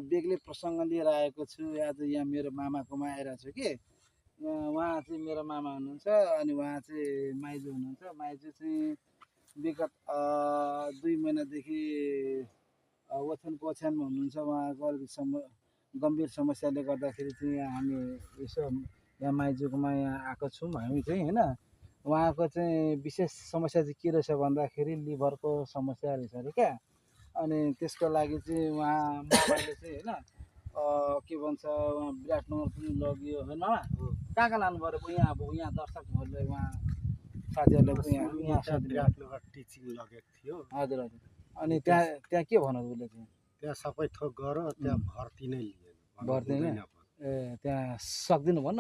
बेग्लै प्रसङ्ग लिएर आएको छु। आज यहाँ मेरो मामाकोमा आइरहेको छु कि उहाँ चाहिँ मेरो मामा हुनुहुन्छ अनि उहाँ चाहिँ माइजू हुनुहुन्छ। माइजू चाहिँ विगत 2 महिनादेखि ओछ्यानको ओछ्यानमा हुनुहुन्छ। उहाँको अलिक गम्भीर समस्याले गर्दाखेरि चाहिँ यहाँ हामी यसो यहाँ माइजूकोमा यहाँ आएको छौँ हामी चाहिँ होइन। उहाँको चाहिँ विशेष समस्या चाहिँ के रहेछ भन्दाखेरि लिभरको समस्या रहेछ अरे क्या। अनि त्यसको लागि चाहिँ उहाँ मामाले चाहिँ होइन के भन्छ उहाँ विराटनगर पनि लग्यो होइन मामा। कहाँ कहाँ लानुभयो अरे यहाँ अब यहाँ दर्शकहरूलाई उहाँ साथीहरूलाई पनि यहाँ विराटनगर टिचिङ लगेको थियो। हजुर हजुर। अनि त्यहाँ के भन्नु उसले चाहिँ त्यहाँ सबै थोक गऱ्यो, त्यहाँ भर्ती नै लिएन, भर्ती नै त्यहाँ सक्दिनु भन्न।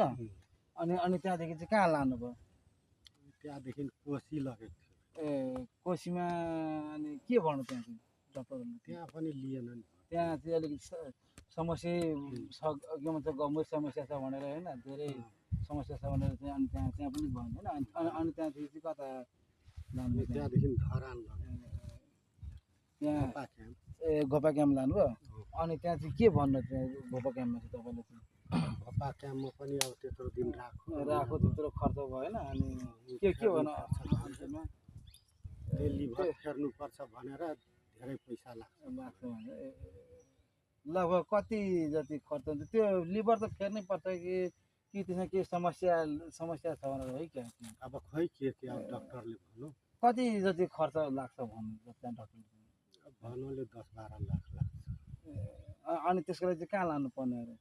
अनि अनि त्यहाँदेखि चाहिँ कहाँ लानुभयो? त्यहाँदेखि कोशी लगेको थियो। कोशीमा अनि के भन्नु त्यहाँ चाहिँ डक्टरहरूले? त्यहाँ पनि लिएन नि। त्यहाँ चाहिँ अलिकति समस्या के भन्छ गम्भीर समस्या छ भनेर होइन, धेरै समस्या छ भनेर चाहिँ अनि त्यहाँ पनि भएन होइन। अनि त्यहाँदेखि चाहिँ कता लानुभयो? त्यहाँदेखि धरान लग्यो, यहाँ गोपा क्याम्प। गोपा क्याम्प लानुभयो। अनि त्यहाँ चाहिँ के भन्नु त्यहाँ गोपा क्याम्पमा चाहिँ तपाईँले चाहिँ? गोपा क्याम्पमा पनि अब त्यत्रो दिन राखो त्यत्रो खर्च भएन। अनि के भन्नु अन्त्यमा लिभर फेर्नुपर्छ भनेर धेरै पैसा लाग्छ भने लगभग कति जति खर्च हुन्छ? त्यो लिभर त फेर्नै पर्छ कि त्यसमा केही समस्या छ भनेर है क्या? अब खै के अब डक्टरले भन्नु कति जति खर्च लाग्छ भन्नु त्यहाँ डक्टरले? भन्नुले 10-12 लाख लाग्छ। अनि त्यसको लागि चाहिँ कहाँ लानुपर्ने अरे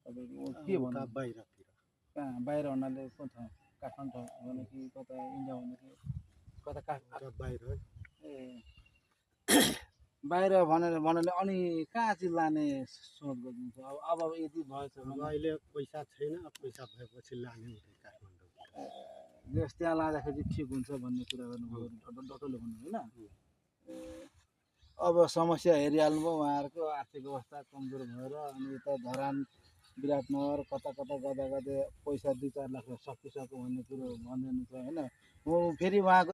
तपाईँको? के भन्नु बाहिरतिर? कहाँ बाहिर भन्नाले कुन ठाउँ? काठमाडौँ भने कि कता इन्डिया भने कि कता बाहिर? बाहिर भनेर अनि कहाँ चाहिँ लाने सोच गरिदिन्छ? अब यदि भएछ भने अहिले पैसा छैन, पैसा भएपछि लाने उतै काठमाडौँ। त्यहाँ लाँदाखेरि चाहिँ ठिक हुन्छ भन्ने कुरा गर्नुभयो डक्टरले भन्नु होइन। अब समस्या हेरिहाल्नुभयो उहाँहरूको आर्थिक अवस्था कमजोर भएर। अनि यता धरान विराटनगर कता गर्दा पैसा 2-4 लाख सकिसक्यो भन्ने कुरो भन्दै हुनुहुन्छ होइन। फेरि उहाँको